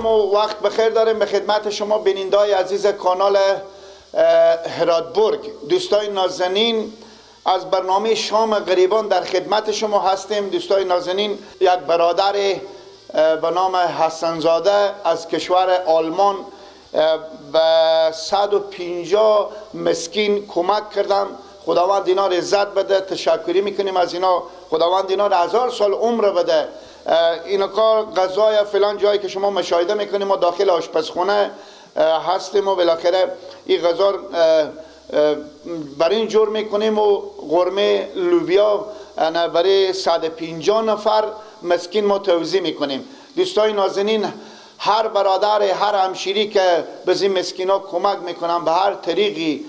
سلام و وقت بخیر داریم به خدمت شما بینندای عزیز کانال هراتبرگ. دوستای نازنین، از برنامه شام غریبان در خدمت شما هستیم. دوستای نازنین، یک برادر به نام حسنزاده از کشور آلمان به 150 مسکین کمک کردن. خداوند اینا را عزت بده، تشکری میکنیم از اینا. خداوند اینا را 1000 سال عمر بده. اینا کار غذای فلان جایی که شما مشاهده میکنیم، ما داخل آشپزخونه هستیم و بالاخره این غذا برای این جور میکنیم و قرمه لوبیا برای 150 نفر مسکین ما توزیع میکنیم. دوستای نازنین، هر برادر، هر همشیری که به این مسکینا کمک میکنن به هر طریقی،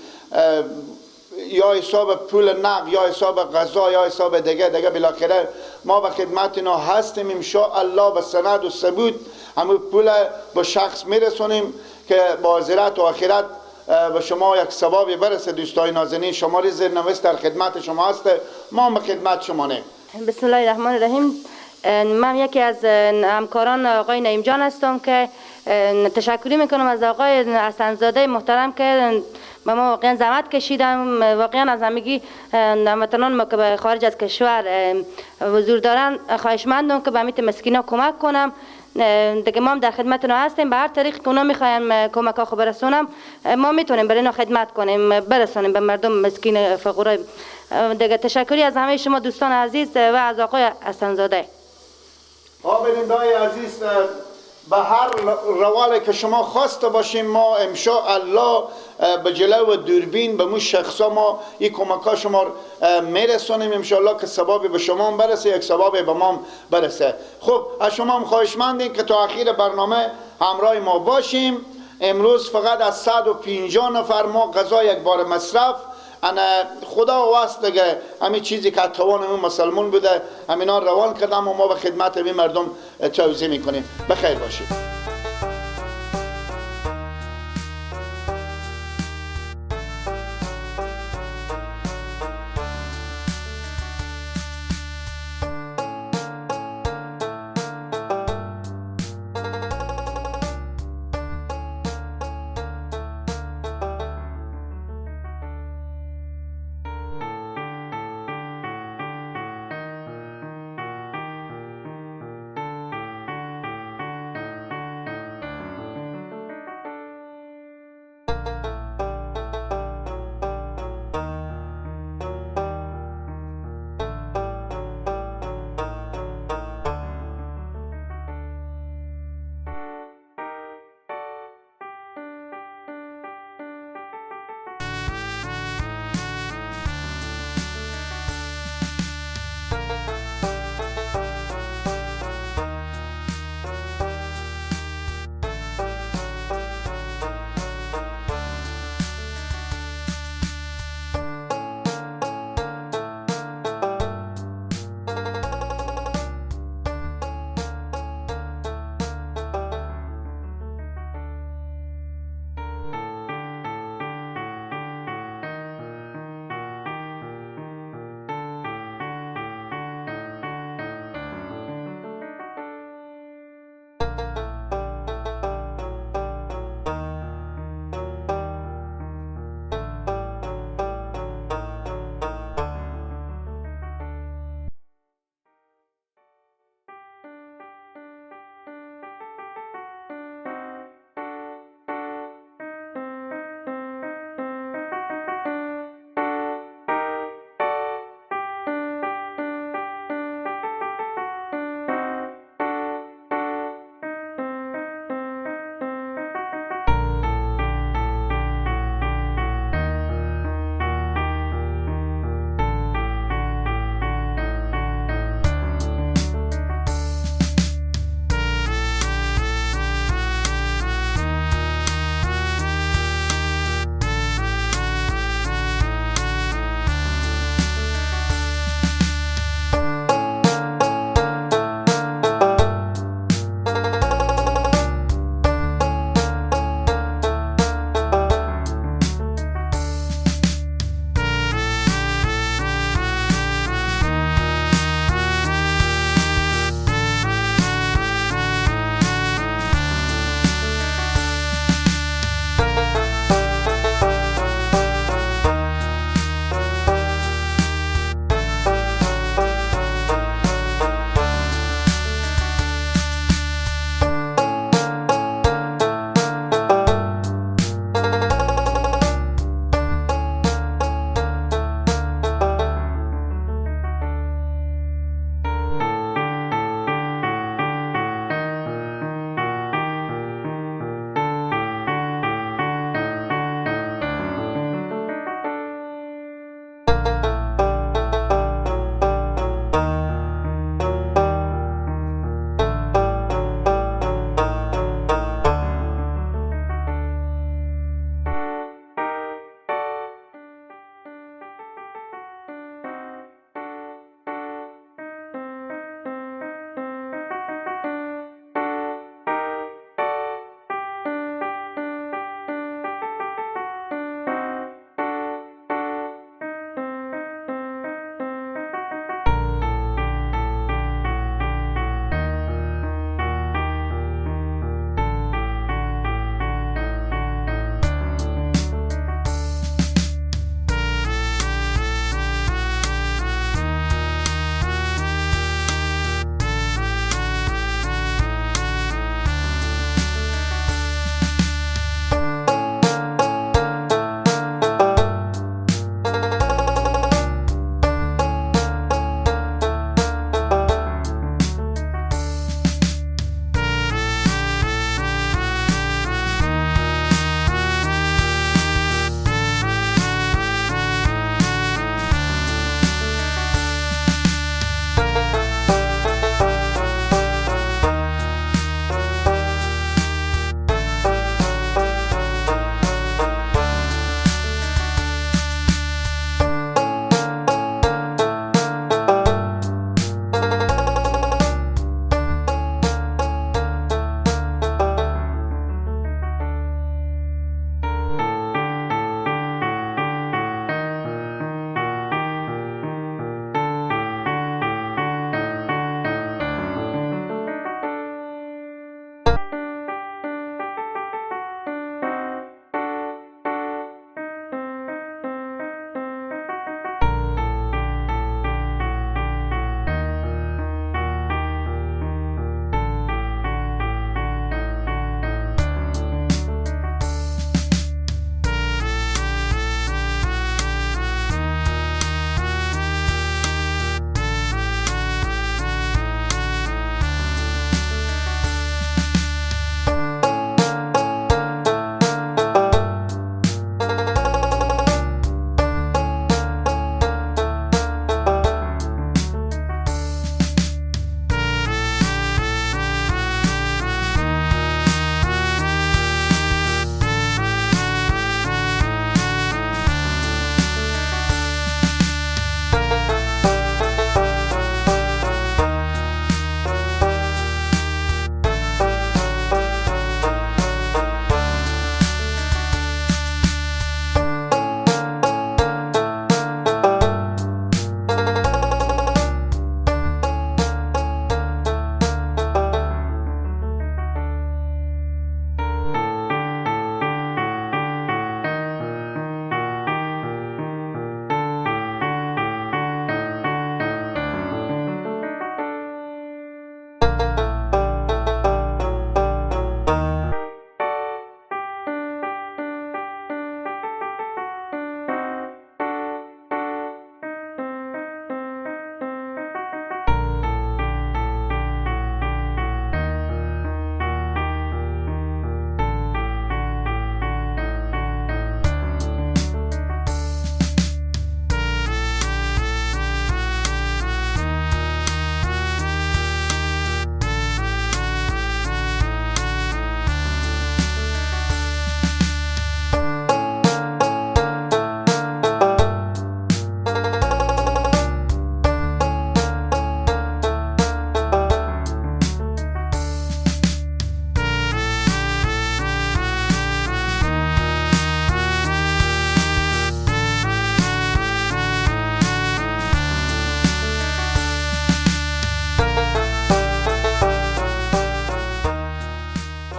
یا حساب پول نقد یا حساب غذا یا حساب دیگه، بالاخره ما به خدمت اینا هستیم. ان شاء الله به سند و ثبوت همون پول به شخص میرسونیم که با آخرت و آخرت به شما یک ثوابی برسه. دوستای نازنین، شماره زیرنویس در خدمت شما هست، ما هم به خدمت شما نه. بسم الله الرحمن الرحیم. من یکی از همکاران آقای نعیم جان هستم که تشکری میکنم از آقای حسنزاده محترم که ما واقعا زحمت کشیدم. واقعا از همگی هموطنان ما که به خارج از کشور حضور دارن خواهشمندم که به میت مسکینا کمک کنم. دیگه ما هم در خدمت اونا هستیم. به هر طریق که اونا میخوایم کمک ها خو برسونم، ما میتونیم برای اینا خدمت کنیم، برسونیم به مردم مسکین فقرای. دیگه تشکری از همه شما دوستان عزیز و از آقای حسنزاده. بیننده‌های عزیز، به هر روالی که شما خواسته باشیم ما ان شاء الله به جلو دوربین به مو شخصا ما این کمک ها شما میرسونیم ان شاء الله که ثوابی به شما هم برسه، یک ثوابی به ما هم برسه. خب از شما هم خواهشمندیم که تا اخیر برنامه همراه ما باشیم. امروز فقط از 150 نفر ما غذا یک بار مصرف، انا خدا واست دیگه همین چیزی که توان اون مسلمان بوده همینا روان کردم و ما به خدمت این مردم توزیع میکنیم. بخیر باشید.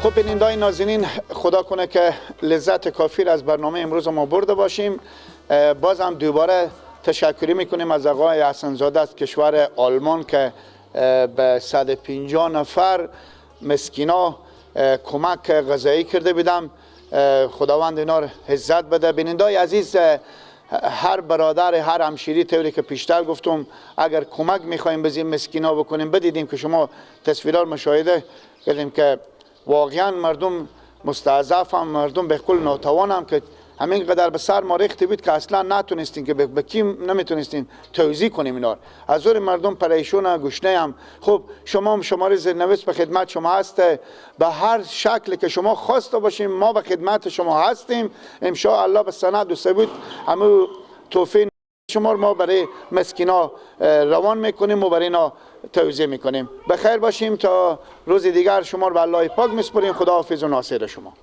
خب بینندای نازنین، خدا کنه که لذت کافی از برنامه امروز ما برده باشیم. بازم دوباره تشکری میکنیم از آقای حسن‌زاده از کشور آلمان که به 150 نفر مسکینا کمک غذایی کرده بودم. خداوند اینا رو عزت بده. بینندای عزیز، هر برادر، هر همشیری، طوری که پیشتر گفتم، اگر کمک میخوایم بزیم مسکینا بکنیم، بدیدیم که شما تصویرها مشاهده کردیم که واقعا مردم مستضعف هم، مردم به کل ناتوان هم که همین قدر به سر ما ریخته بود که اصلا نتونستیم که به کیم نمیتونستیم توزیع کنیم اینا. از زور مردم پریشون گشنه هم. خب شما هم شماره زیرنویس به خدمت شما هست، به هر شکل که شما خواسته باشیم ما به خدمت شما هستیم. ان شاء الله به سند و ثبوت همو توفیق شما ما برای مسکینا روان میکنیم و برای اینا توزیع میکنیم. بخیر باشیم تا روز دیگر، شما رو به الله پاک میسپریم. خدا حافظ و ناصر شما.